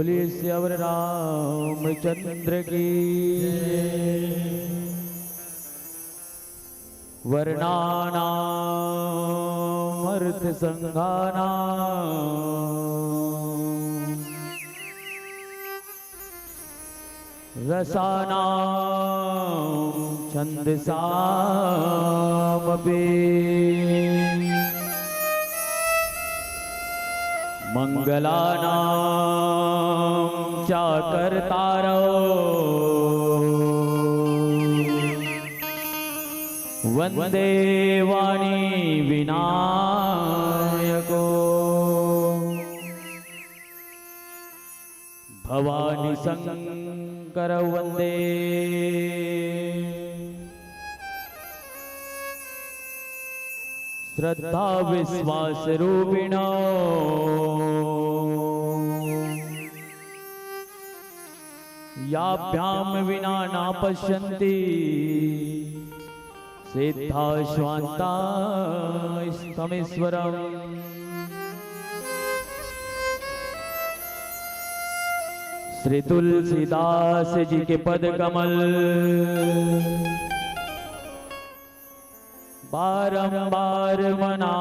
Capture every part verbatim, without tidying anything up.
बोलिए सियावर रामचंद्र की। वर्णानामर्थसंघानां रसानां छंदसामपि। मंगलानां चाकर्तारौ वंदे वाणी विनायको। भवानी शंकर वंदे। श्रद्धा विश्वास रूपिणो याभ्याम विना ना पश्यन्ति सिद्धा स्वान्ता स्तमेश्वरम्। श्री तुलसीदास जी के पद कमल बारंबार मना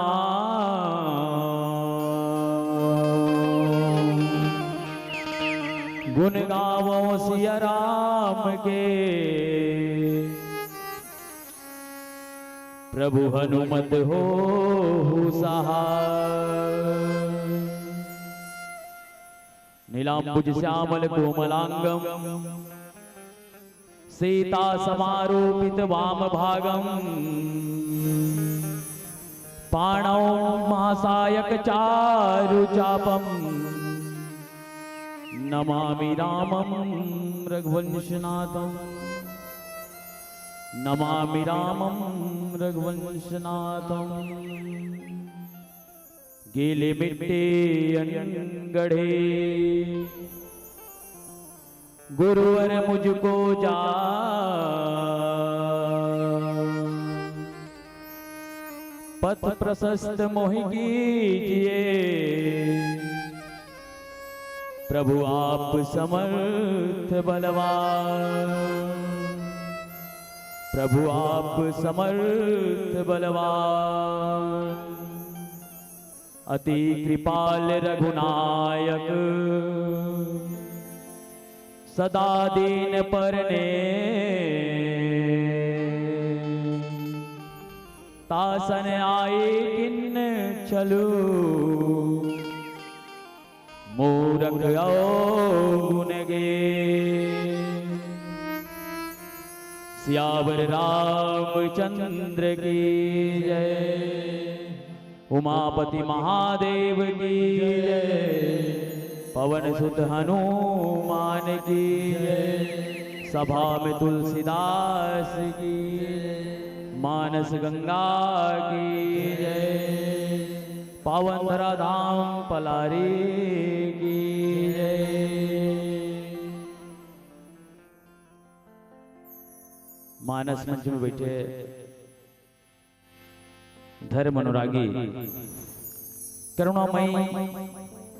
गुण गावो सिया राम के। प्रभु हनुमत होहु सहाय। नीलांबुज श्यामल कोमलांगम सीता समारूपित वाम भागम। पाणौ महासायक चारु चापम। नमामि रामम रघुवंशनाथम। नमामि रामम रघुवंशनाथम। गीली मिट्टी अनगढ़े गुरुवर मुझको जा। पथ प्रशस्त मोहि कीजिए प्रभु आप समर्थ बलवान। प्रभु आप समर्थ बलवान। अति कृपाल रघुनायक सदा दीन पर ने। तासन आए किन छलु मूरख अवगुण गे। सियावर रामचंद्र की जय। उमापति महादेव की जय। पवन सुत हनुमान की जय। सभा में तुलसीदास की जय। मानस गंगा की जय। पावन धरा धाम पलारी की जय। मानस मंच में बैठे धर्म अनुरागी करुणामयी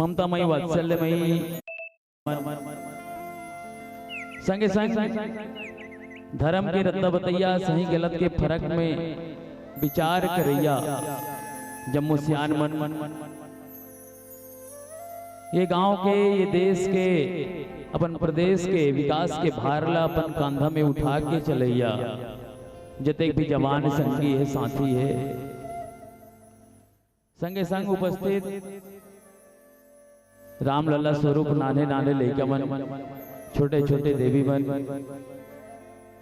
ममतामयी वात्सल्यमयी संगे संग धर्म के रद्दा बतैया सही गलत के फरक में विचार करैया जम्मो सियान मन, ये गांव के, ये देश के, अपन प्रदेश के विकास के भार ला अपन कांधा में उठा के चलैया जतेक भी जवान संगी है, साथी है, संगे संग उपस्थित रामलला स्वरूप नान्हे नान्हे लइका मन, छोटे छोटे देवी मन,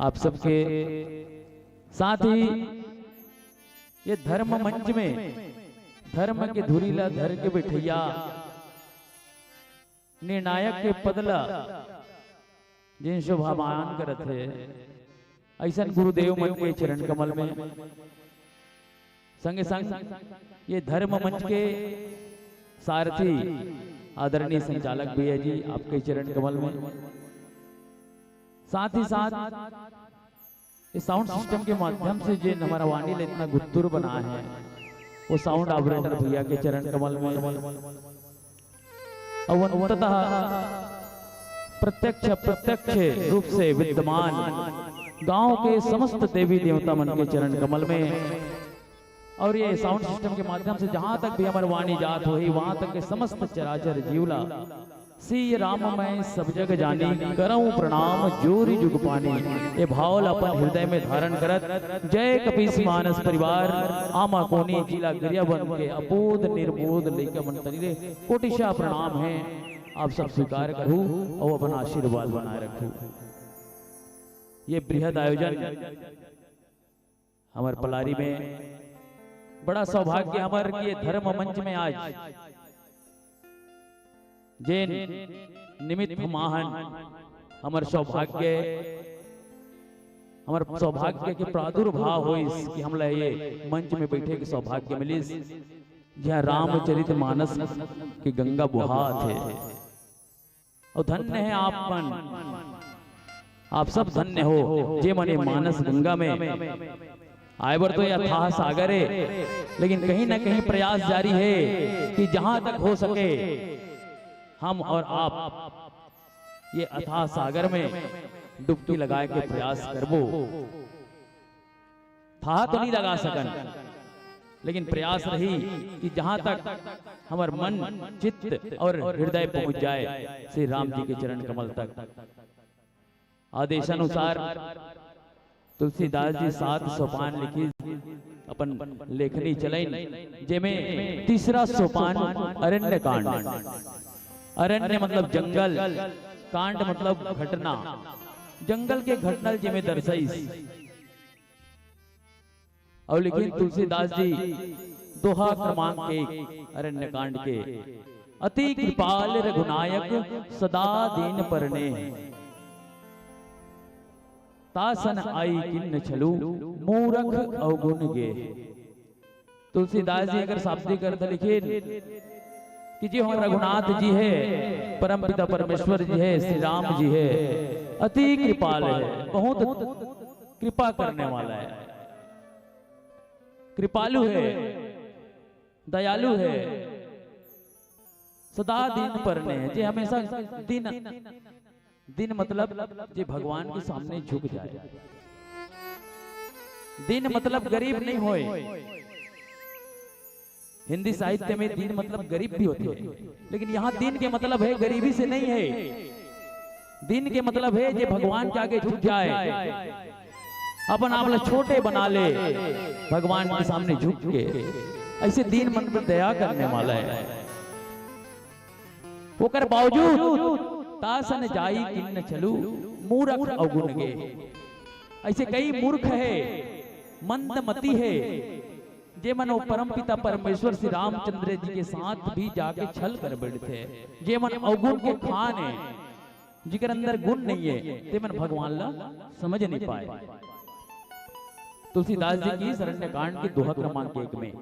आप सबके साथ ही ये धर्म मंच में धर्म के धुरी ला धर के बैठैया निर्णायक के पद ला जेन शोभामान करत हे, अइसन गुरुदेव मन के चरण कमल में संगे संग ये धर्म मंच के सारथी आदरणीय संचालक भैया जी, आपके चरण कमल में, साथ ही साथ ये साउंड सिस्टम के माध्यम से जे हमारा वाणी ले इतना गुत्तुर बना है, वो साउंड ऑपरेटर भैया के चरण कमल में, अउ अंततः प्रत्यक्ष अप्रत्यक्ष रूप से विद्यमान गांव के समस्त देवी देवता मन के चरण कमल में अउ ये साउंड सिस्टम के माध्यम से जहां तक भी हमर वाणी जात होही, वहां तक के समस्त चराचर जीव ला, सिय राम मैं सब जग जानी, करऊं प्रणाम जोरि जुग पानी। ये भाव ला अपन हृदय में धारण करत, जय कपीस मानस परिवार, आमा कोनी जिला गरियाबंद के अबोध निरबोध लइका मन तनी ले कोटिशा प्रणाम हे। आप सब स्वीकार करहू अउ अपन आशीर्वाद बनाए रखहू। ये बृहद आयोजन हमर पलारी में बड़ा सौभाग्य हमर के धर्म मंच में आज जेन निमित्त हम आहन, हमर सौभाग्य, हमर सौभाग्य के प्रादुर्भाव होइस कि हमला ये मंच में बैठे के सौभाग्य मिलिस, जहाँ रामचरित मानस के गंगा बोहात हे। अउ धन्य हे आप मन, आप सब धन्य हो, जे मन ये मानस गंगा में आए बर तो ये अथाह सागर हे, लेकिन कहीं ना कहीं प्रयास जारी हे कि जहां तक हो सके हम और आप ये अथाह सागर में डुबकी लगाए के प्रयास करबो। थाह तो नहीं लगा सकन, लेकिन प्रयास रही कि जहां तक हमर मन, चित्त और हृदय पहुंच जाए श्री राम जी के चरण कमल तक। आदेशानुसार तुलसीदास जी सात सोपान लिखिस, अपन लेखनी चलइन, जेमे तीसरा सोपान अरण्य कांड। अरण्य मतलब जंगल, कांड मतलब घटना, जंगल के घटना ल जेमे दर्शाइस। अउ लेकिन तुलसीदास जी दोहा क्रमांक एक अरण्य कांड के, अति कृपाल रघुनायक सदा दीन परनेह, तासन आई किन्न छलु मूरख अवगुण गेह। तुलसीदास जी अगर शाब्दिक अर्थ लिखिन कि जी हो रघुनाथ जी हे, परमपिता परमेश्वर जी हे, श्री राम जी हे, अति कृपाल हे, बहुत कृपा करने वाला हे, कृपालु हे, दयालु हे, सदा दीन परनेह हे, जे हमेशा दीन, दीन मतलब जे भगवान के सामने झुक जाए। दीन मतलब गरीब नहीं होय। हिंदी साहित्य में दीन मतलब गरीब भी होथे, लेकिन यहाँ दीन के मतलब हे गरीबी से नहीं हे। दीन के मतलब हे जे भगवान के आगे झुक जाए, अपन आप ला छोटे बना ले, भगवान के सामने झुक के। ऐसे दीन मन पर दया करने वाला हे। ओकर बावजूद तासन जाई किन्न छलु मूरख अवगुण गेह। ऐसे कई मूर्ख हे, मंदमती हे, जे मन वो परमपिता परमेश्वर श्री रामचंद्र जी के साथ भी जाके छल कर बैठथे, जे मन अवगुण के खान हे, जिकर अंदर गुण नहीं हे, ते मन भगवान ला समझ नहीं पाए। तुलसीदास जी के अरण्य कांड के दोहा क्रमांक एक में,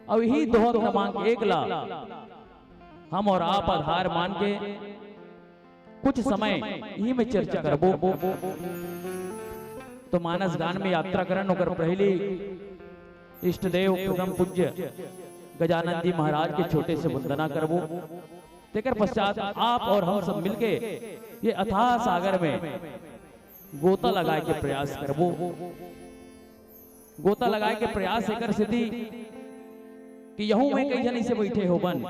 अउ यही दोहा क्रमांक एक ला हम और आप आधार मान के कुछ समय इही में चर्चा करबो। तो मानस गान में यात्रा करन, ओकर पहली इष्ट देव परम पूज्य गजानन जी महाराज के छोटे से वंदना करबो। तेकर पश्चात आप और हम सब मिलके ये अथाह सागर में गोता लगाए के प्रयास करबो। गोता लगाए के प्रयास एकर सेती कि यहू में कई झन इसे बैठे होबन,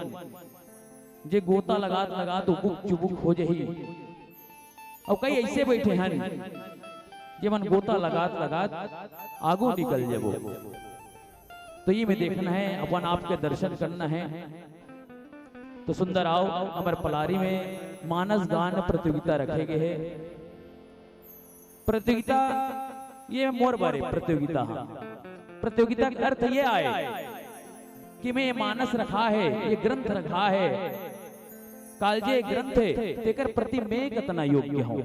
जे गोता लगात लगात उबुक चुबुक हो जही। अउ कई ऐसे बैठे हन, जेमन गोता लगात लगात आगू निकल जबो। तो ये में देखना हे, अपन आप के दर्शन करना हे। तो सुंदर आओ, हमर पलारी में मानस गान प्रतियोगिता रखे गए हे। प्रतियोगिता, ये मोर बारे प्रतियोगिता हा। प्रतियोगिता के अर्थ ये आए कि मैं ये मानस रखा हे, ये ग्रंथ रखा हे, कालजे ग्रंथ हे, तेकर प्रति मैं कतना योग्य हूँ।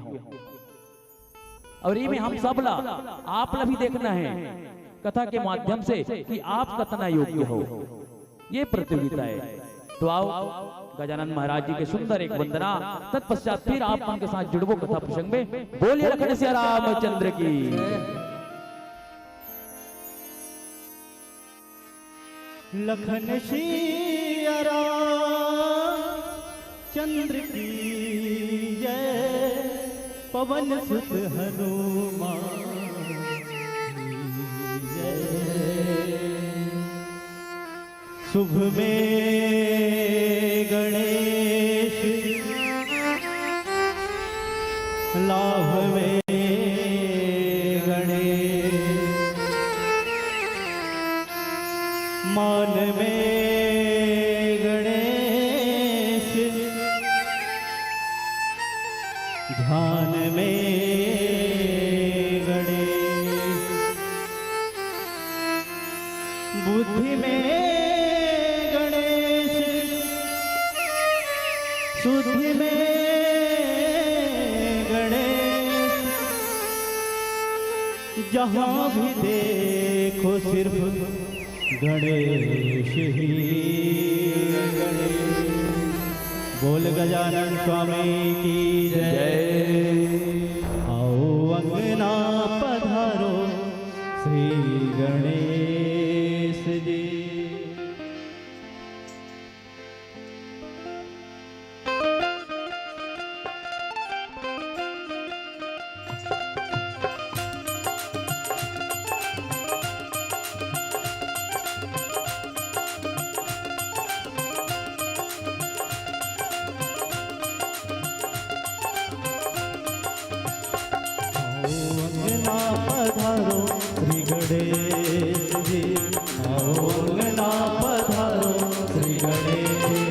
अउ ये में हम सब ला, आप ला भी देखना हे कथा के माध्यम से कि आप कतना योग्य हो। ये प्रतियोगिता हे। तो आओ, गजानन महाराज जी के सुंदर एक वंदना, तत्पश्चात फिर आप मन के साथ जुड़बो कथा प्रसंग में। बोलिए लखन सिया रामचंद्र की। लखन सिया राम चंद्र की जय, पवन सुत हनुमान की जय। शुभ में गणेश, लाभ में गणेश, मान में गणेश, ध्यान में गणेश, बुद्धि में गणेश, शुद्धि में गणेश, जहाँ भी देखो सिर्फ गणेश ही गणेश। बोल गजानन स्वामी की जय। आओ अंगना पधारो श्री गणेश जी। आओ अंगना पधारो श्री गणेश जी, आओ अंगना पधारो श्री गणेश जी,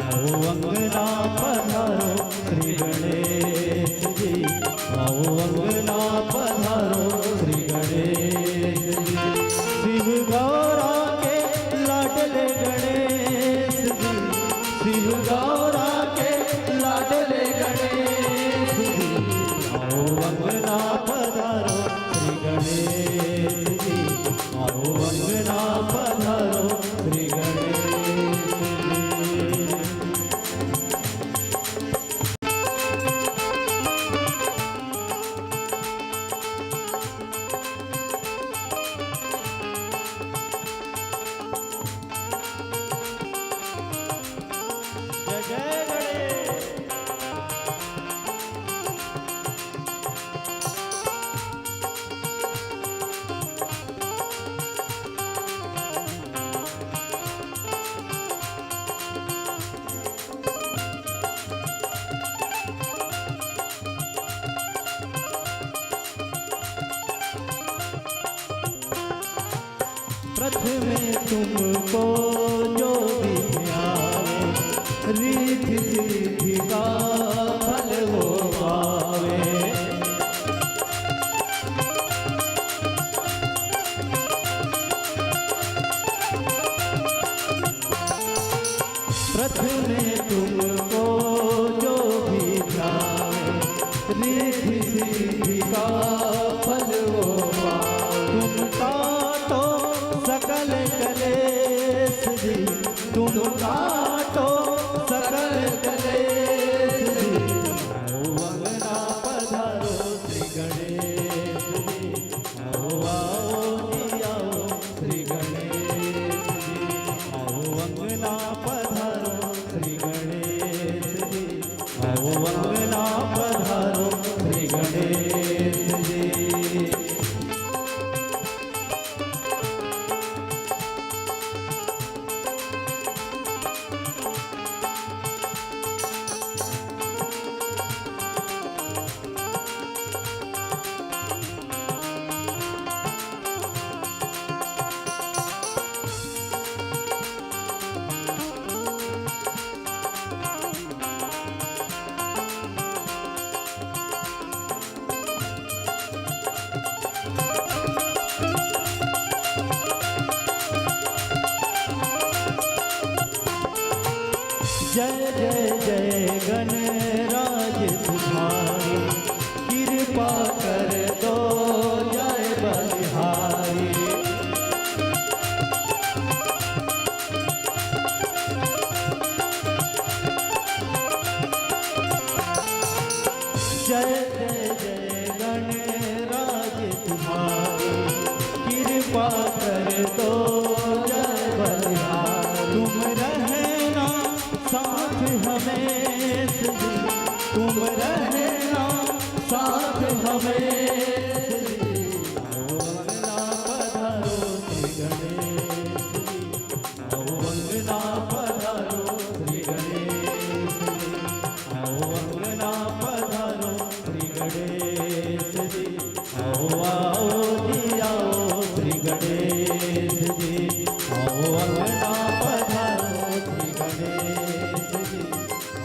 आओ अंगना पधारो श्री गणेश जी, आओ अंगना पधारो श्री गणेश जी। शिव गौरा के लाडले गणेश जी, शिव गौरा के लाडले गणेश जी, आओ अंगना पधारो श्री गणेश जी, आओ अंगना पधारो श्री गणेश जी। जय जय गणेश। प्रथम तुमको जो विद्या रिद्धि सिद्धि का फल वो पावे। प्रथम तुमको जो भी ध्यान, रिद्धि सिद्धि का फल वो पावे। तुम काटो सकल कलेश जी, तुम काटो सकल कलेश जी। आओ अंगना पधारो श्री गणेश जी, आओ आओ जी आओ श्री गणेश जी, आओ अंगना पधारो श्री गणेश जी, आओ अंगना पधारो श्री गणेश जी। जय जय जय गणराज तुम्हारी, कृपा कर दो जय बलिहारी। जय जय जय गणराज तुम्हारी, कृपा कर दो जय बलिहारी। तुम रहना साथ हम हमें श्री, आओ अंगना पधारो श्री गणेश जी, आओ अंगना पधारो श्री गणेश जी, आओ अंगना पधारो श्री गणेश जी, आओ, आओ जी, आओ श्री गणेश जी, आओ अंगना पधारो श्री गणेश जी,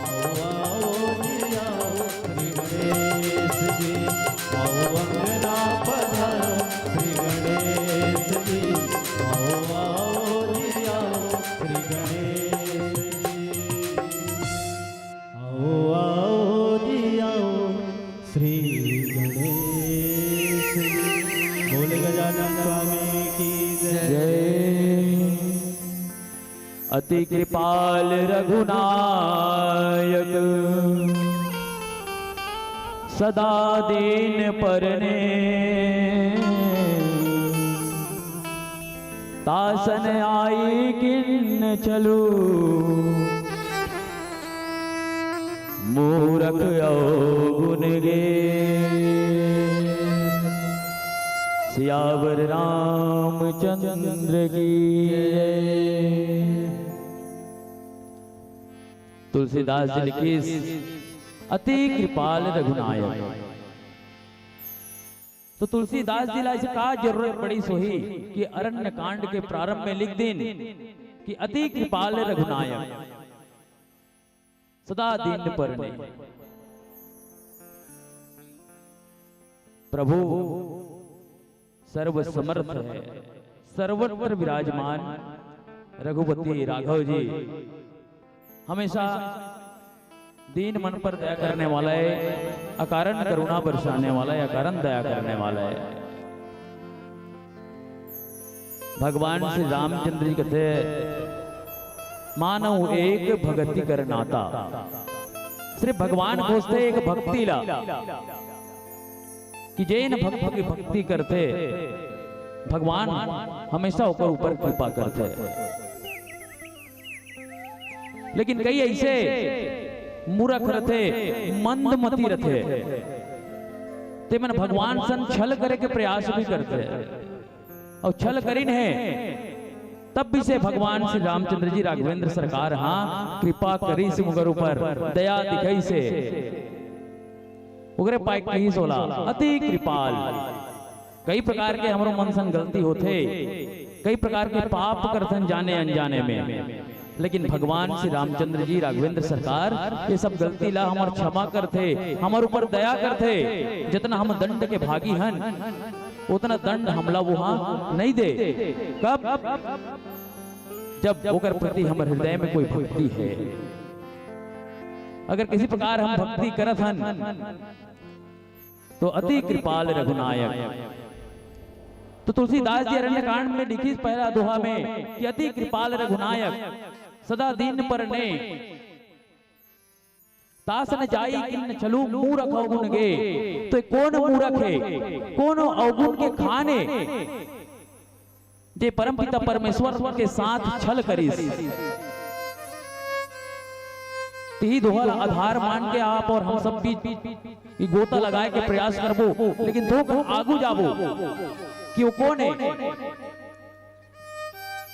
आओ, आओ जी, आओ श्री गणेश जी, आओ अंगना पधारो श्री गणेश जी, आओ, आओ जी, आओ श्री गणेश जी, आओ, आओ जी, आओ श्री गणेश जी। बोल गजानन स्वामी की जय। जय। अति कृपाल रघुनायक सदा दीन परने, तासन आई किन्न छलु मूरख अवगुन गे। सियावर रामचंद्र की जय। तुलसीदास जी लिखिस, अति कृपाल रघुनायक। तो तुलसीदास जी ला ऐसे का जरूरत पड़िस होही कि अरण्य कांड के प्रारंभ में लिख दिन कि अति कृपाल रघुनायक, सदा दीन परने। प्रभु सर्वसमर्थ है, सर्वत्र विराजमान रघुपति राघव जी हमेशा दीन मन पर दया करने वाला है, अकारण करुणा बरसाने वाला है, अकारण दया करने वाला है। भगवान श्री रामचंद्र जी कथे, मानव एक भगति कर नाता। सिर्फ भगवान खोजथे एक भक्ति ला, कि जेन भक्त की भक्ति करथे, भगवान हमेशा ओकर ऊपर कृपा करथे। लेकिन कई ऐसे मूरख रथे, मंदमती रथे, ते मन भगवान सन छल करे के प्रयास भी करथे, अउ छल करिन हे, तब भी से भगवान श्री रामचंद्र जी राघवेंद्र सरकार हाँ कृपा करिस, ओकर ऊपर दया दिखाइस हे। ओकरे पाय कहिस ओला, अति कृपाल। कई प्रकार के हमरो मन संग गलती होथे, कई प्रकार के पाप करथन जाने अनजाने में, लेकिन भगवान श्री रामचंद्र जी राघवेंद्र सरकार ये सब गलती ला हमर क्षमा करथे, हमर ऊपर दया करथे। जितना हम दंड के भागी हन, उतना दंड हमला वो हाँ नहीं दे। कब? जब ओकर प्रति हमर हृदय में कोई भक्ति है। अगर किसी प्रकार हम भक्ति करत हन, तो अति कृपाल रघुनायक। तो तुलसीदास जी अरण्य कांड में लिखिस पहला दोहा में कि अति कृपाल रघुनायक सदा दीन परने, तासन जाई किन्न छलु मूरख अवगुन गे। तो ये कौन मूरख है, कौन अवगुन के खाने, जे परमपिता परमेश्वर के साथ छल करिस? तिही दोहा ला आधार मान के आप और हम सब भी ई गोता लगाए के प्रयास करबो, लेकिन थोक आगू जाबो कि वो कौन है,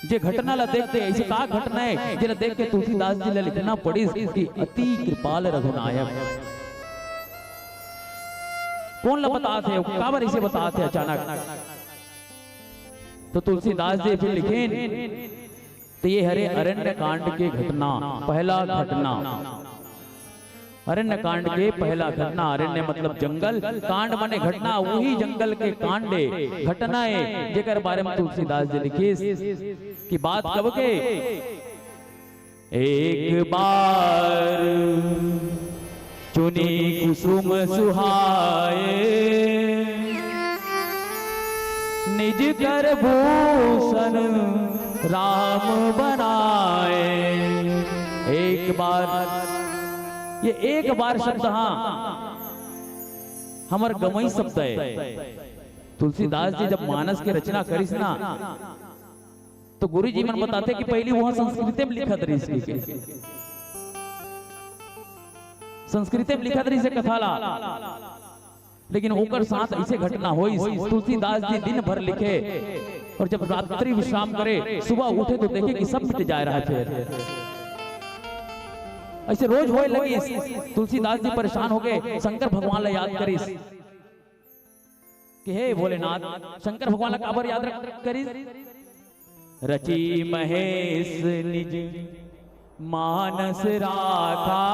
जे घटना ला देख के, ऐसे का घटना है जेला देख के तुलसीदास जी ला लिखना पड़िस कि अति कृपाल रघुनायक। कौन ला बतात हे, काबर ऐसे बतात हे अचानक? तो तुलसीदास जी फिर लिखेन, तो ये हरे अरण्य कांड के घटना, पहला घटना, अरण्य कांड के पहला घटना, अरण्य मतलब जंगल, कांड माने घटना, वही जंगल के कांड ए, घटना ए, जेकर बारे में तुलसीदास जी लिखिस कि बात कब के, एक बार चुनी कुसुम सुहाए, निज कर भूषण राम बनाए। एक बार, ये एक बार शब्द, हाँ, हमर गंवई शब्द है। तुलसीदास जी जब मानस के रचना करिस ना, तो गुरु जी मन बताथे कि पहली वो संस्कृत में लिखत रहिस के, संस्कृत में लिखत रहिस कथा ला। लेकिन ओकर साथ ऐसे घटना होइस, तुलसीदास जी दिन भर लिखे और जब रात्रि विश्राम करे, सुबह उठे तो देखे कि सब मिट जाए रहा है। फिर ऐसे रोज होए लगिस। तुलसीदास जी परेशान हो गए, शंकर भगवान ला याद करिस कि हे भोलेनाथ, शंकर भगवान ला काबर याद रख-, करिस? रचि महेश निज मानस राखा,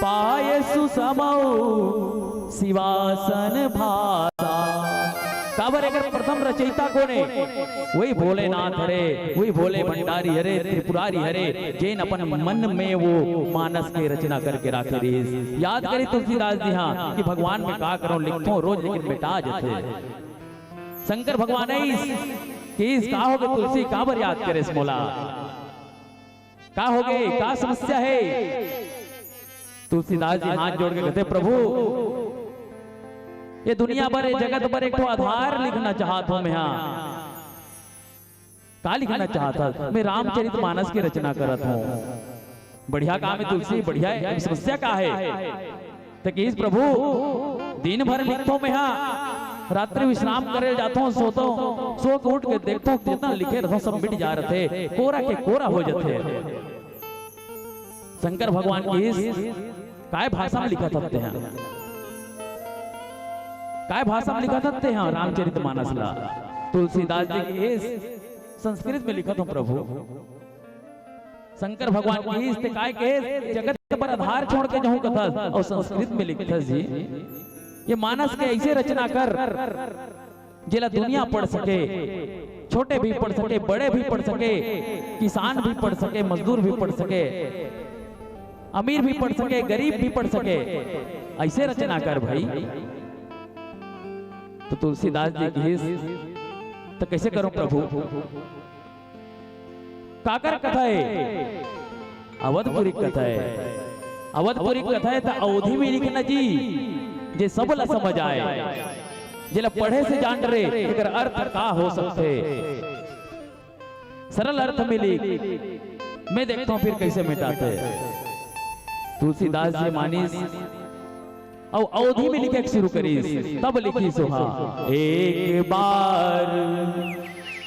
पाय सुसमौ सिवासन भासा। काबर एकर प्रथम रचयिता कोन हे? वही भोलेनाथ हरे, वही भोले भंडारी हरे, त्रिपुरारी हरे, जेन अपन मन में वो मानस के रचना करके राखे रहिस। याद करी तुलसीदास जी हाँ कि भगवान में का करो लिखो रोज, लेकिन बेटा जथे। शंकर भगवान आइस कि इस का होगे तुलसी, काबर याद करेस मोला? का होगे, का समस्या हे? तुलसीदास जी हाथ जोड़ के कहते, प्रभु, ये दुनिया बर, ये जगत बर एक ठो आधार लिखना चाहत हूं मैं। हाँ, का लिखना चाहत हस? मैं रामचरित मानस के रचना करत हूं। बढ़िया काम हे तुलसी, बढ़िया हे। समस्या का हे? त कहिस, प्रभु, दिन भर लिखथों मैं हा, रात्रि विश्राम करे जाथों, सोथों, सो के उठ के देखथों, जेतना लिखे रथों सब मिट जा रथे, कोरा के कोरा हो जथे। शंकर भगवान कहिस, काय भाषा में लिखत हस तेहा? काय भाषा में लिखत हस तेहा रामचरित मानस ला? तुलसीदास जी कहिस, संस्कृत में लिखत हूं प्रभु। शंकर भगवान कहिस, ते काय कहिस, जगत बर आधार छोड़ के जाहूं कथस अउ संस्कृत में लिखथस जी। ये मानस के ऐसे रचना कर, जेला दुनिया पढ़ सके, छोटे भी पढ़ सके, बड़े भी पढ़ सके, किसान भी पढ़ सके, मजदूर भी पढ़ सके, अमीर भी पढ़ सके, गरीब भी पढ़ सके, ऐसे रचना कर भाई। तो तुलसीदास जी कहिस, तो कैसे करूं प्रभु? काकर कथा हे? अवधपुरी कथा हे। अवधपुरी कथा हे त अवधी में लिखना जी, जे सब ला समझ आए, जेला पढ़े से जान रे, एकर अर्थ का हो सकथे। सरल अर्थ में लिख, मैं देखता हूं फिर कैसे मिटाथे। तुलसीदास जी मानिस, अउ अवधी में लिखे के शुरू करिस, तब लिखिस ओहा, एक बार,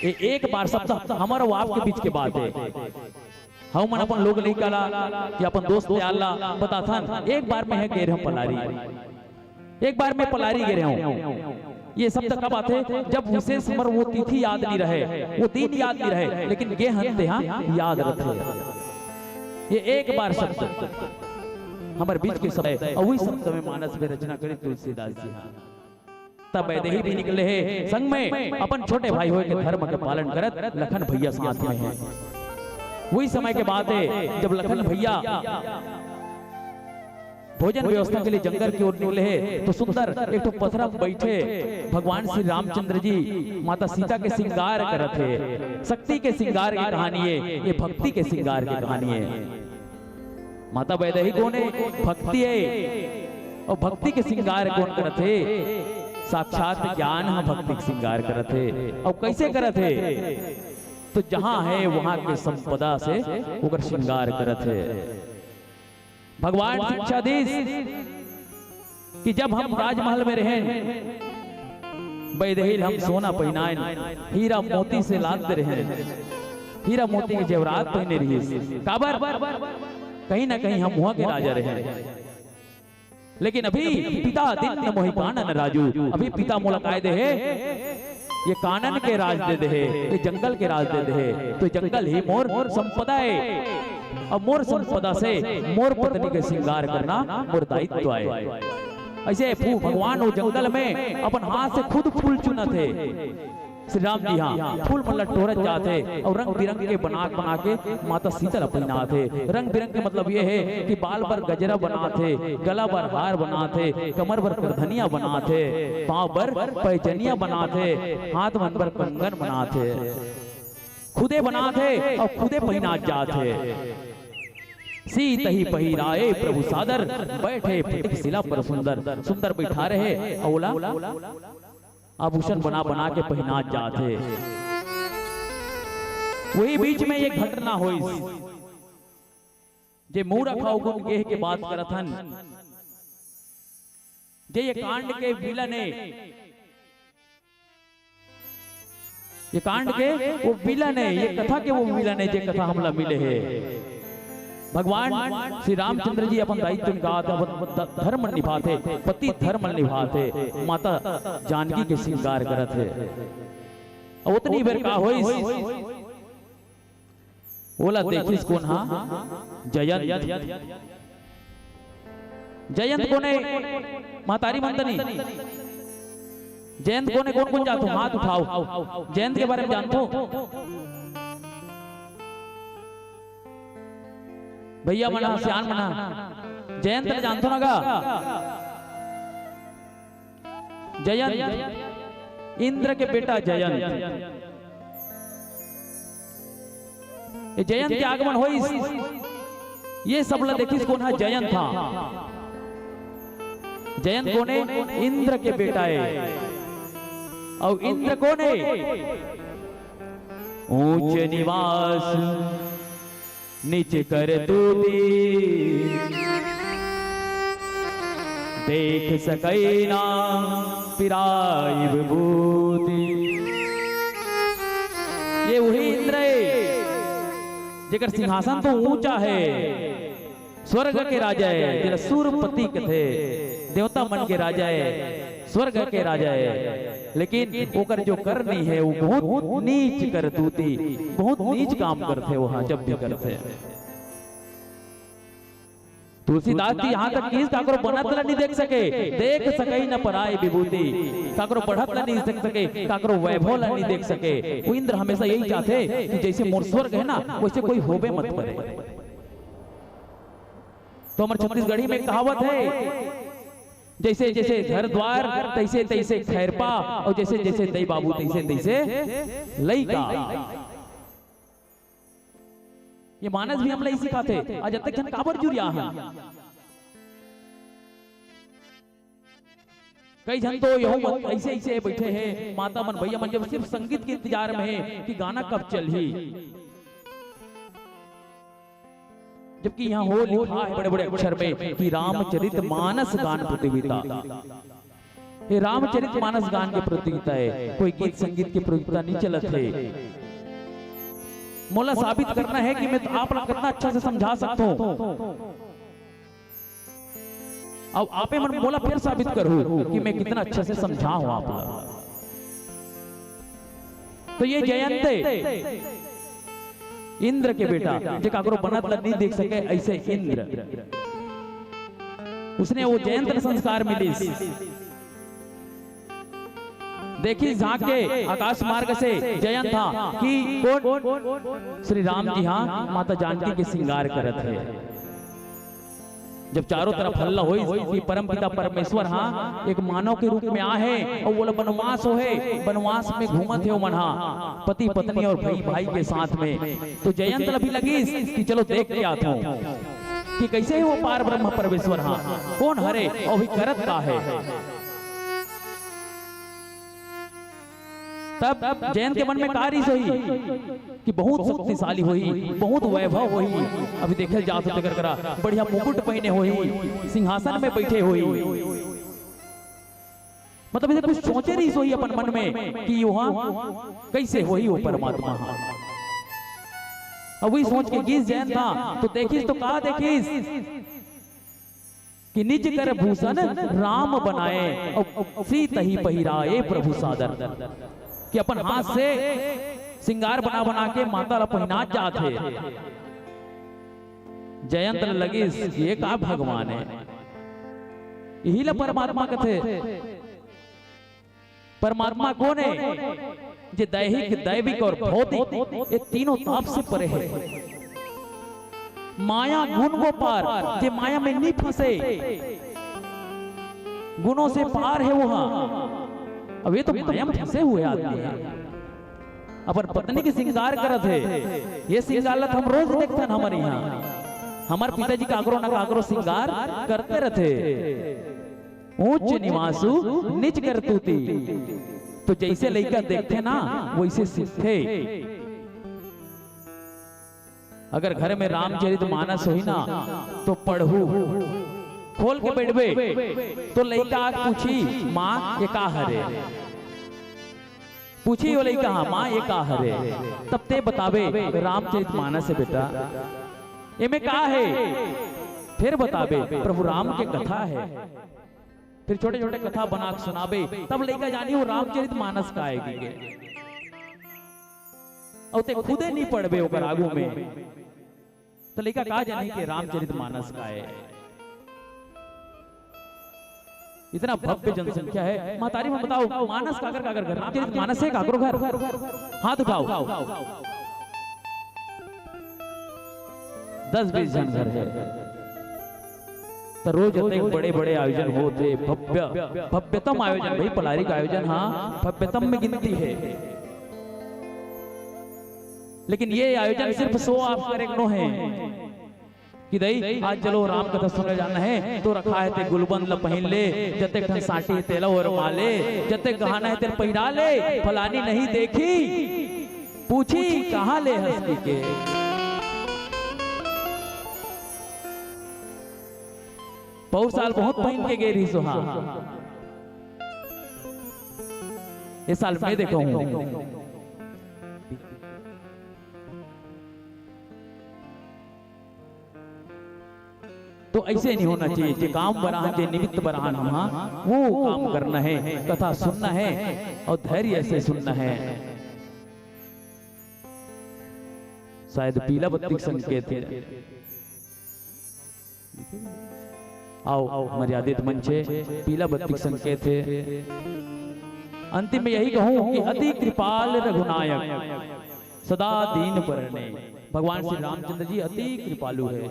ए, एक बार शब्द हमर अउ आपके बीच के बात हे। हमन अपन लोग लइका ला या अपन दोस्त यार ला बताथन, एक बार मैं ह गे रहेंव पलारी, एक बार मैं पलारी गे रहेंव। ये शब्द कब आथे? जब विशेष हमर वो तिथि याद नहीं रहे, वो दिन याद नहीं रहे, लेकिन गे हन तेहा याद रथे। ये एक बार शब्द हमर बीच के समय, अउ वही शब्द में मानस में रचना करे तुलसीदास जी। तब वैदेही भी निकले हे संग में, अपन छोटे भाई होय के धर्म के पालन करत लखन भैया साथ में हे। वही समय के बात हे, जब लखन भैया भोजन व्यवस्था के लिए जंगल की ओर निकले हे, तो सुंदर एक ठो पथरा में बैठे भगवान श्री रामचंद्र जी माता सीता के श्रृंगार करत हे। शक्ति के श्रृंगार की कहानी हे, ये भक्ति के श्रृंगार की कहानी हे। माता वैदेही कोन हे? भक्ति हे। अउ भक्ति के श्रृंगार कोन करत हे? साक्षात ज्ञान ह भक्ति के श्रृंगार करत हे। अउ कैसे करत हे? तो जहां हे वहां के संपदा से ओकर श्रृंगार करत हे। भगवान शिक्षा दिस कि जब हम राजमहल में रहेन, वैदेही ल हम सोना पहिनाएन, हीरा मोती से लाद दे रहेन, हीरा मोती के जेवरात पहिने रहिस। काबर? कहीं ना कहीं हम उहां के राजा रहेन। लेकिन अभी पिता दिन्य मोहि कानन राजू, अभी पिता मोला काय दे हे? ये कानन के राज दे दे हे, ये जंगल के राज दे दे हे। तो जंगल ही मोर संपदा हे। अब मोर संपदा से मोर पत्नी के श्रृंगार करना मोर दायित्व आय। ऐसे फू-, भगवान वो जंगल में अपन हाथ से खुद फूल चुनत हे। श्री राम जी हाँ फूल मन ला टोरत जात हे अउ रंग बिरंग के बना, बना के माता सीता ला पहिनात हे। रंग बिरंग के मतलब ये हे कि बाल बर गजरा बनात हे, गला बर हार बनात हे, कमर बर करधनिया बनात हे, पांव बर पैजनिया बनात हे, हाथ मन बर कंगन बनात हे। खुदे बनात हे अउ खुदे पहिनात जात हे। सीतहि पहिराए प्रभु सादर, बैठे फटिक सिला पर सुंदर। सुंदर बैठारे हे अउ ओला आभूषण बना बना के पहिनात जात हे। वही बीच में ये घटना होइस, जे मूरख अवगुण गेह के बात करत हन। जे ये कांड के विलन हे, ये कांड के वो विलन हे, ये कथा के वो विलन हे, जे कथा हमला मिले हे। भगवान श्री रामचंद्र जी अपन दायित्व निभात हे, अपन द-, धर्म निभात हे, पति धर्म निभात हे, माता जानकी के श्रृंगार करत हे। अउ ओतनी बेर का होइस? ओला देखिस कोन हा? जयंत। जयंत कोन हे? महतारी मंदनी। जयंत कोन हे? कोन कोन जानथो? हाथ उठाओ। जयंत के बारे में जानथो? भैया मन हा, सियान मन हा, जयंत ला जानथो ना गा? जयंत, इंद्र के बेटा जयंत। ये जयंत के आगमन होइस, ये सब ला देखिस कोन हा? जयंत हा। जयंत कोन हे? इंद्र के बेटा हे। अउ इंद्र कोन हे? ऊंच निवास नीच करतूती, देख सकई ना पिराई विभूति। ये वही इंद्र हे, जेकर सिंहासन तो ऊंचा हे, स्वर्ग के राजा हे, जेला सूरपति कथे, देवता मन के राजा हे, स्वर्ग के राजा हे, लेकिन ओकर जो करनी हे, वो बहुत नीच करतूती, बहुत नीच काम करथे, वो हा जब भी करथे। तुलसीदास जी यहाँ तक किहिस, काकरो बनत ला नहीं देख सके, देख सकई न पराई विभूति, काकरो बढ़त ला नहीं देख सके, काकरो वैभव ला नहीं देख सके। वो इंद्र हमेशा यही चाहथे कि जैसे मोर स्वर्ग हे ना, वैसे कोई होबे मत करे। तो हमर छत्तीसगढ़ी में कहावत हे, जैसे जैसे घर द्वार, तैसे तैसे खैरपा, अउ जैसे जैसे दई बाबू, तैसे तैसे लइका। ये मानस भी हमला ही सिखाथे। आज अतेक झन काबर जुरिया हन? कई झन तो यहू मन ऐसे ऐसे बैठे हे, माता मन, भैया मन, जब सिर्फ संगीत के इंतजार में हे कि गाना कब चलही। जबकि यहाँ हो लिखा हे बड़े-बड़े अक्षर में कि रामचरित मानस गान प्रतियोगिता। ये रामचरित मानस गान के प्रतियोगिता हे, कोई गीत संगीत के प्रतियोगिता नहीं चलत हे। मोला साबित करना हे कि मैं तो आप ला कितना अच्छा से समझा सकता हूँ। अब आपे मन मोला फिर साबित करहू कि मैं कितना अच्छा से समझा हूं आप ला। तो ये जयंत हे, इंद्र के बेटा, जे काकरो बनत ला नहीं देख सके, ऐसे इंद्र। उसने वो जयंत ला संस्कार मिलिस। देखिस झांक के आकाश मार्ग से जयंत हा कि कोन? श्री राम जी हा माता जानकी के श्रृंगार करत हे। जब चारों तरफ हल्ला होइस कि परमपिता परमेश्वर हा एक मानव के रूप में आहे अउ ओला बनवास होहे, बनवास में घूमत हे ओमन हा, पति पत्नी अउ भाई भाई के साथ में, तो जयंत ला भी लगिस कि चलो देख के आथों कि कैसे हे वो पार ब्रह्म परमेश्वर हा, कोन हरे अउ भी करत का हे। तब जयंत के मन में का रिस होही कि बहुत शक्तिशाली होही, बहुत वैभव होही। अभी देखे जात हो तेकर करा बढ़िया मुकुट पहने होही, सिंहासन में बैठे होही। मतलब इसे कुछ सोचे रिस होही अपन मन में कि यो हा कैसे होही वो परमात्मा हा। अब वही सोच के गिस जयंत हा तो देखिस तो का देखिस कि निज कर भूषण राम बनाए, अउ सीतहि पहिराए प्रभु सादर। कि अपन हाथ से श्रृंगार बना बना के माता ला पहिनात जात हे। जयंत ल लगिस, ये का भगवान हे, यही ला परमात्मा कथे। परमात्मा कोन हे? जे दैहिक, दैविक और भौतिक, ये तीनों ताप से परे हे। माया गुण वो पार, जे माया में नहीं फंसे, गुणों से पार हे वो हा। अब ये तो माया में फंसे हुए आदमी हे। अपन पत्नी के श्रृंगार करत हे, ये श्रृंगार ला तो हम रोज देखथन हमर यहाँ। हमर पिताजी काकरो ना काकरो श्रृंगार करते रथे। ऊंच निवासु निज करतूती। तो जैसे लइका देखथे ना, वैसे सीखथे। अगर घर में रामचरित मानस होही ना, तो पढ़हू, खोल के बैठबे, तो लइका आके पूछी, "माँ, ये का हरे?" पूछी वो लइका, "हाँ, माँ, ये का हरे?" तब ते बताबे, "रामचरित मानस हे बेटा।" "एमे का हे?" फिर बताबे, "प्रभु राम के कथा हे।" फिर छोटे-छोटे कथा बना के सुनाबे, तब लइका जानी वो रामचरित मानस का हे कहिके। अउ ते खुदे नहीं पढ़बे ओकर आगू में, तो लइका का जानी कि रामचरित मानस का हे। इतना भव्य जनसंख्या हे। महतारी मन बताओ, मानस काकर काकर घर? रामचरित मानस हे काकरो घर? हाथ उठाओ। दस बीस झन घर हे। तो रोज अतेक बड़े-बड़े आयोजन होत हे, भव्य, भव्यतम आयोजन भाई, पलारी का आयोजन, हाँ, भव्यतम में गिनती हे। लेकिन ये आयोजन सिर्फ show off करे के नो हे कि दई, आज चलो राम कथा सुने जाना हे, तो रखा हे ते गुलबंद ल पहिन ले, जतेक ठन साटी हे तेला ओरमा ले, जतेक गहना हे तेला पहिरा ले, फलानी नहीं देखी, पूछी कहाँ ले हस कहिके। पउर साल बहुत पहिन के गे रहिस ओ हा। ए साल मैं देखहूँ। तो ऐसे नहीं होना चाहिए कि काम बराहन, जे निमित्त बराहन हम, हाँ, वो काम करना हे, कथा सुनना हे अउ धैर्य से सुनना हे। शायद पीला बत्ती के संकेत हे। आओ, मर्यादित मंच हे, पीला बत्ती के संकेत हे। अंतिम में यही कहूँ कि अति कृपाल रघुनायक, सदा दीन बरने। भगवान श्री रामचंद्र जी अति कृपालु हे।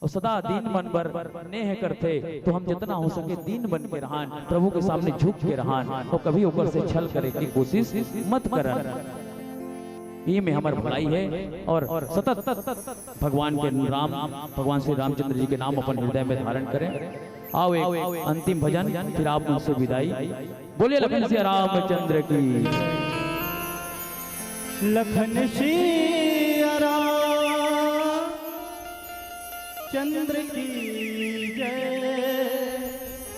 अउ सदा दीन मन बर नेह करथे, तो हम जितना हो सके दीन बन के रहन, प्रभु के सामने झुक के रहन, अउ कभी ओकर से छल करे के कोशिश मत करन। इही में हमर भलाई हे अउ सतत भगवान के राम, भगवान श्री रामचंद्र जी के नाम अपन हृदय में धारण करें। आओ एक अंतिम भजन, फिर आप मन से विदाई। बोलिए लखन सिया रामचंद्र की। लखन सिया राम चंद्र की जय,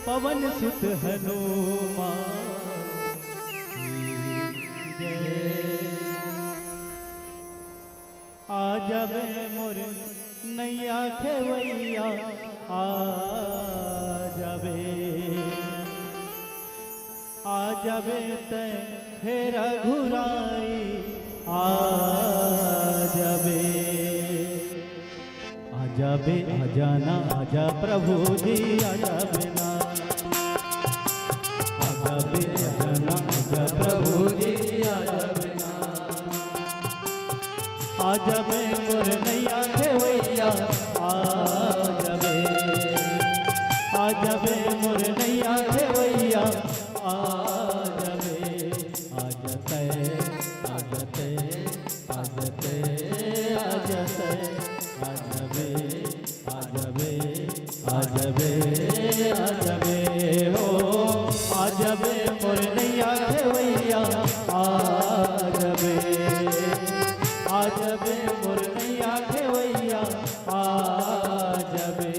पवन सुत हनुमान की जय। आ जाबे मोर नैया खेवैया, आ जाबे, आ जाबे तै फेर घुराई, आ जाबे। आ जाबे, आ जाना, आ जा प्रभु जी, आ जाबे ना। आ जाबे, आ जाना, आ जा प्रभु जी, आ जाबे ना। आ जाबे मोर नैया खेवैया, आ जाबे। आ जाबे मोर नैया खेवैया, आ जाबे। आ जाते, आ जाते, आ जाते, आ जाते, आ जाबे। आ जाबे, आ जाबे, आ जाबे हो, आ जाबे मोर नैया खेवैया, आ जाबे, आ जाबे मोर नैया खेवैया, आ जाबे।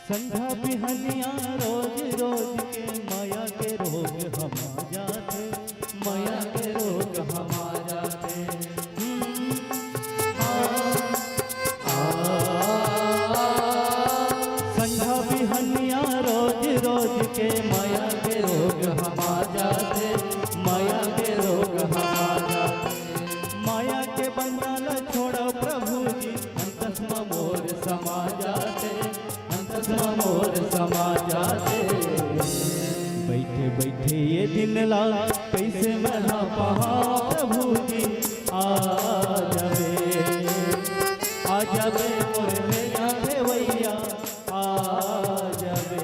संझा बिहनिया रोज रोज के माया के रोग हमा जाथे, माया के रोग हमा जाथे। हम्म, हाँ, आ, संझा बिहनिया रोज रोज के माया के रोग हमा जाथे, माया के रोग हमा जाथे। माया के बंधन छोड़ो प्रभु जी, अंतस म मोर समा जाथे, अंतस म मोर समा जाथे। बइठे बइठे ये दिन ला कइसे मैं हा पाहां प्रभु जी, आ जाबे, आ जाबे मोर नैया खेवैया, आ जाबे।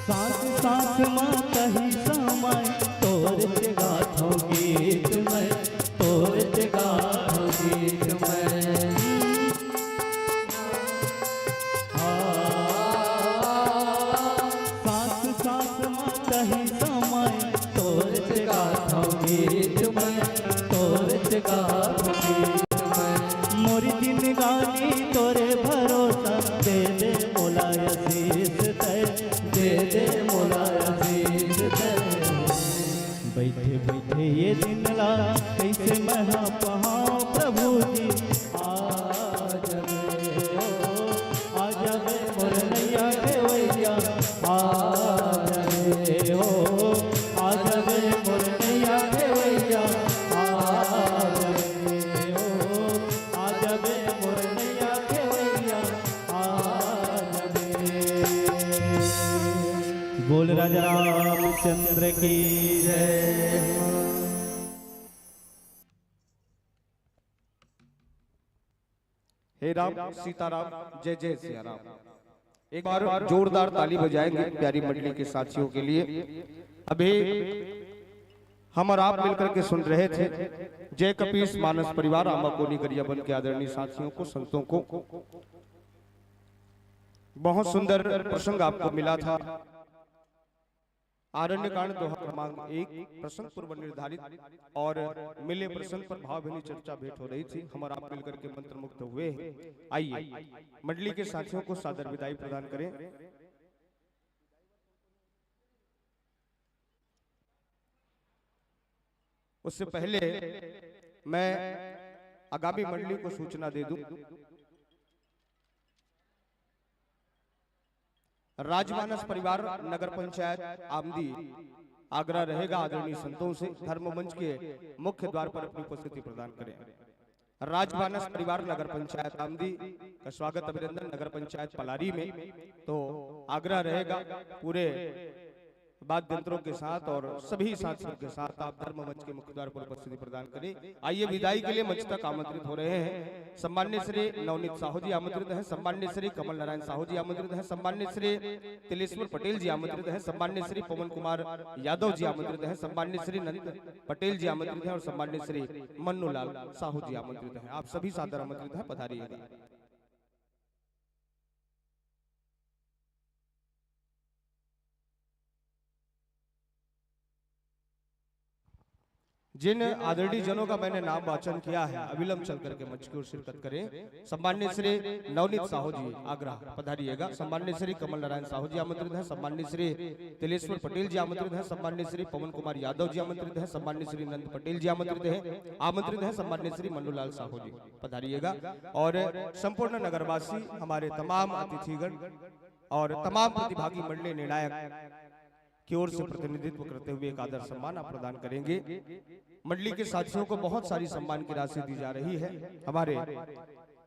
सांस सांस म कहीं समय तोर के गाथों गीत मैं, तोर के गाथों गीत मैं। सांस सांस म कहीं समय तोर के गाथों गीत मैं, तोर के गाथों गीत मैं। मोरी जिंदगानी तोरे भरोसा, दे दे मोला आशीष तै, दे दे मोला आशीष तै। बैठे बैठे ये दिन ला कैसे मैं हा पहाऊं प्रभु जी। आ जावे हो, आ जावे मोर नैया खेवैया। आ जावे हो, आ जावे मोर नैया खेवैया। आ जावे हो, आ जावे मोर नैया खेवैया। आ जावे। बोल राजा रामचंद्र की जय। हे राम सीताराम, जय जय सिया राम। एक बार जोरदार ताली बजाएंगे प्यारी मंडली के साथियों के लिए। अभी हम और आप मिलकर के सुन रहे थे जय कपीस मानस परिवार आंबाकोनी गरियाबंद के आदरणीय साथियों को, संतों को। बहुत सुंदर प्रसंग आपको मिला था। आरण्य कांड दोहा क्रमांक एक, प्रसंग पूर्व निर्धारित और मिले प्रसंग पर भावभीनी चर्चा भेंट हो रही थी। हम और आप मिलकर के मंत्रमुग्ध हुए हैं। आइए, मंडली के साथियों को सादर विदाई प्रदान करें। उससे पहले मैं आगामी मंडली को सूचना दे दूं। राजमानस परिवार नगर पंचायत आमदी आग्रह रहेगा आदरणीय संतों से धर्म मंच के मुख्य द्वार पर अपनी उपस्थिति प्रदान करें। राजमानस परिवार नगर पंचायत आमदी का स्वागत अभिनंदन नगर पंचायत पलारी में। तो आग्रह रहेगा पूरे वाद्य यंत्रों के साथ और सभी साथियों के साथ आप धर्म मंच के मुख्य द्वार पर उपस्थिति प्रदान करें। आइए, विदाई के लिए मंच तक आमंत्रित हो रहे हैं सम्मान्य श्री नवनीत साहू जी आमंत्रित हैं, सम्मान्य श्री कमल नारायण साहू जी आमंत्रित हैं, सम्मान्य श्री तिलेश्वर पटेल जी आमंत्रित हैं, सम्मान्य श्री पवन कुमार यादव जी आमंत्रित हैं, सम्मान्य श्री नंद पटेल जी आमंत्रित हैं और सम्मान्य श्री मन्नूलाल साहू जी आमंत्रित हैं। आप सभी सादर आमंत्रित हैं, पधारिएगा। जिन आदरणीय जनों का मैंने नाम वाचन किया है, अविलंब चल करके मंच की ओर शिरकत करें। सम्मान्य श्री नवनीत साहू जी आग्रह, पधारिएगा। सम्मान्य श्री कमल नारायण साहू जी आमंत्रित हैं, सम्मान्य श्री तिलेश्वर पटेल जी आमंत्रित हैं, सम्मान्य श्री पवन कुमार यादव जी आमंत्रित हैं, सम्मान्य श्री नंद पटेल जी आमंत्रित हैं, आमंत्रित हैं सम्मान्य श्री मन्नूलाल साहू जी, पधारिएगा। और संपूर्ण नगरवासी, हमारे तमाम अतिथिगण और तमाम प्रतिभागी मंडली निर्णायक की ओर से प्रतिनिधित्व करते हुए एक आदर सम्मान आप प्रदान करेंगे। मंडली के साथियों को बहुत सारी सम्मान की राशि दी जा रही है हमारे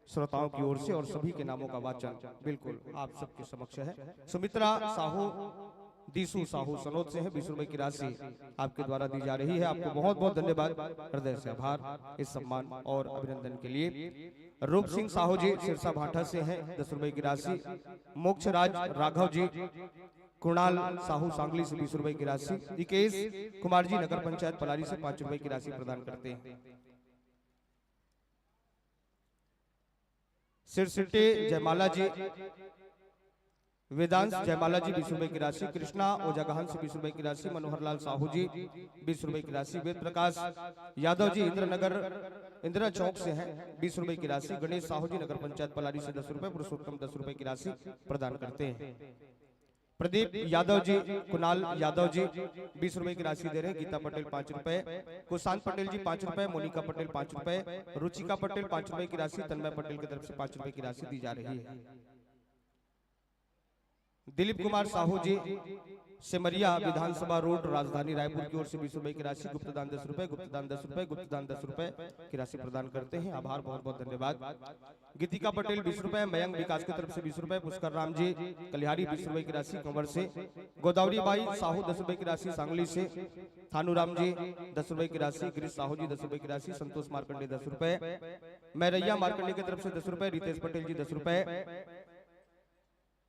श्रोताओं की ओर से और सभी के नामों का वाचन बिल्कुल आप सबके समक्ष है। सुमित्रा साहू, दीसू साहू सनोद से है, बीस रुपए की राशि आपके द्वारा दी जा रही है। आपको बहुत बहुत धन्यवाद, हृदय से आभार इस सम्मान और अभिनंदन के लिए। रूप सिंह साहू जी सिरसा भाटा से हैं, दस रुपए की राशि। मोक्ष राज राघव जी, कुणाल साहू सांगली से बीस रुपए की राशि। इकेश कुमार जी नगर पंचायत पलारी से पांच रुपए की राशि प्रदान करते हैं। सिरसिट्टे जयमाला जी, वेदांश जयमाला जी बीस रुपए की राशि, कृष्णा ओजागहान से बीस रुपए की राशि, मनोहर लाल साहू जी बीस रुपए की राशि, वेद प्रकाश यादव जी इंद्रनगर, इंदिरा चौक से हैं, बीस रुपए की राशि, गणेश साहू जी नगर पंचायत पलारी से दस रुपए, पुरुषोत्तम दस रुपए की राशि प्रदान करते हैं। प्रदीप यादव जी, कुणाल यादव जी बीस रुपए की राशि दे रहे हैं, गीता पटेल पांच रुपए, कुशांत पटेल जी पांच रुपए, मोनिका पटेल पांच रुपए, रुचिका पटेल पांच रुपए की राशि, तन्मय पटेल की तरफ से पांच रुपए की राशि दी जा रही है। दिलीप कुमार साहू जी, सिमरिया विधानसभा रोड, राजधानी रायपुर की ओर से बीस रुपए की राशि, गुप्तदान दस रुपए, गुप्तदान दस रुपए, गुप्तदान दस रुपए की राशि प्रदान करते हैं। आभार, बहुत बहुत धन्यवाद। गीतिका पटेल बीस रुपए, मयंक विकास की तरफ से बीस रुपए, पुष्कर राम जी कलिहारी बीस रुपए की राशि कंवर से, गोदावरी बाई साहू दस रुपए की राशि सांगली से, थानू राम जी दस रुपए की राशि, गिरीश साहू जी दस रुपए की राशि, संतोष मार्कंडे दस रुपए, मैरैया मार्कंडे की तरफ से दस रुपए, रितेश पटेल जी दस रुपए,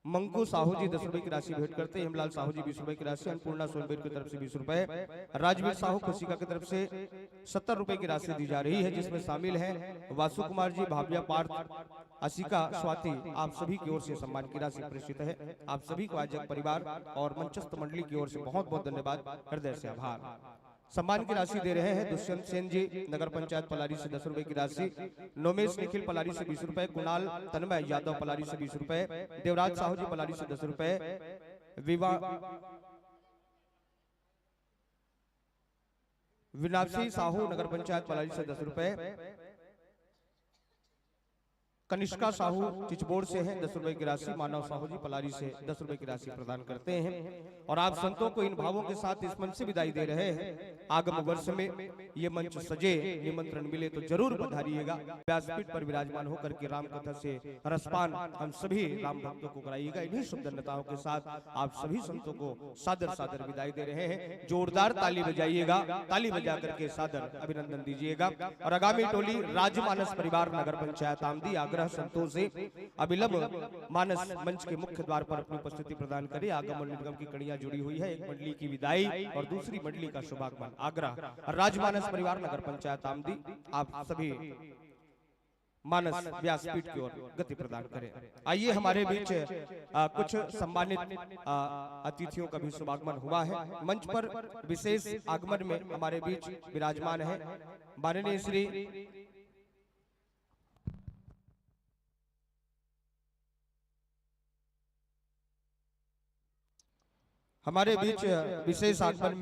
मंकू साहू जी दस रुपए की राशि भेंट करते हैं, हेमलाल साहू जी बीस रुपए की राशि, अन्नपूर्णा सोनबीर की तरफ से बीस रुपए, राजवीर साहू खुशिका की तरफ से सत्तर रुपए की राशि दी जा रही है, जिसमें शामिल है वासु कुमार जी, भाविया, पार्थ, असिका, स्वाति, आप सभी की ओर से सम्मान की राशि प्रेषित है। आप सभी को आयोजक परिवार और मंचस्थ मंडली की ओर से बहुत बहुत धन्यवाद, हृदय से आभार। सम्मान की राशि दे रहे हैं दुष्यंत सेन जी, नगर पंचायत पलारी से दस रुपए की राशि, नोमेश निखिल पलारी से बीस रुपए, कुणाल तन्मय यादव पलारी से बीस रुपए, देवराज साहू जी पलारी से दस रुपए, विवा विनाक्षी साहू नगर पंचायत पलारी से दस रुपए, कनिष्का साहू चिचबोड़ से हैं, दस रुपए की राशि, मानव साहू जी पलारी से दस रुपए की राशि प्रदान करते हैं। और आप संतों को इन भावों के साथ इस मंच से विदाई दे रहे हैं। आगम वर्ष में ये मंच सजे, निमंत्रण मिले तो जरूर पधारिएगा। व्यासपीठ पर विराजमान होकर के राम कथा से रसपान हम सभी राम भक्तों को कराइएगा। इन्हीं शुभ धन्यताओं के साथ आप सभी संतों को सादर सादर विदाई दे रहे हैं। जोरदार ताली बजाइएगा, ताली बजा करके सादर अभिनंदन दीजिएगा। और आगामी टोली राजमानस परिवार नगर पंचायत आमदी आग्रह संतों से अविलंब मानस मंच के मुख्य द्वार पर अपनी उपस्थिति प्रदान करे। आगमन निर्गम की कड़ियां जुड़ी हुई है, एक मंडली की विदाई और दूसरी मंडली का शुभागमन। आग्रह राजमानस परिवार नगर पंचायत आमदी, आप सभी मानस व्यासपीठ की ओर गति प्रदान करें। आइए, हमारे बीच आ, कुछ सम्मानित आ, अतिथियों का भी शुभागमन हुआ है। मंच पर विशेष आगमन में हमारे बीच विराजमान है माननीय श्री हमारे बीच विशेष आगमन में